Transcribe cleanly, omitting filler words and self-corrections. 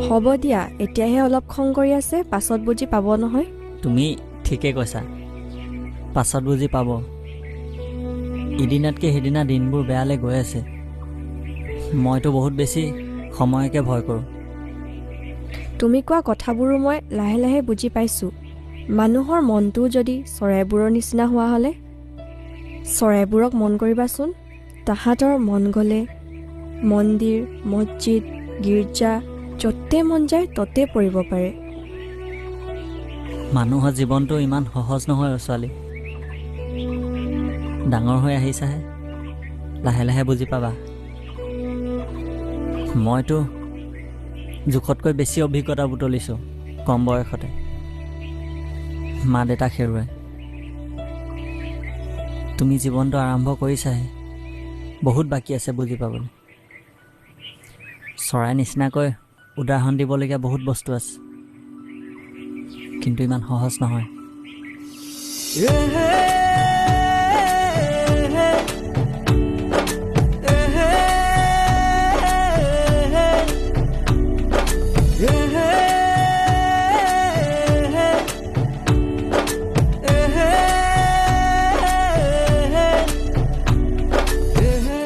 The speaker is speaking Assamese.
হ'ব দিয়া, এতিয়াহে অলপ খং কৰি আছে, পাছত বুজি পাব নহয়। তুমি ঠিকে কৈছা, পাছত বুজি পাব। ইদিনাতকৈ সিদিনা দিনবোৰ বেয়ালৈ গৈ আছে। মইতো বহুত বেছি সময়কে ভয় কৰোঁ। তুমি কোৱা কথাবোৰো মই লাহে লাহে বুজি পাইছোঁ। মানুহৰ মনটোও যদি চৰাইবোৰৰ নিচিনা হোৱা হ'লে। চৰাইবোৰক মন কৰিবাচোন, তাহাঁতৰ মন গ'লে মন্দিৰ, মছজিদ, গীৰ্জা য'তে মন যায় ত'তে পৰিব পাৰে। মানুহৰ জীৱনটো ইমান সহজ নহয় অ' ছোৱালী। ডাঙৰ হৈ আহিছাহে, লাহে লাহে বুজি পাবা। মইতো জোখতকৈ বেছি অভিজ্ঞতা বুটলিছোঁ কম বয়সতে, মা দেউতাক হেৰুৱাই। তুমি জীৱনটো আৰম্ভ কৰিছাহে, বহুত বাকী আছে বুজি পাবলৈ। চৰাই নিচিনাকৈ উদাহৰণ দিবলগীয়া বহুত বস্তু আছে, কিন্তু ইমান সহজ নহয়।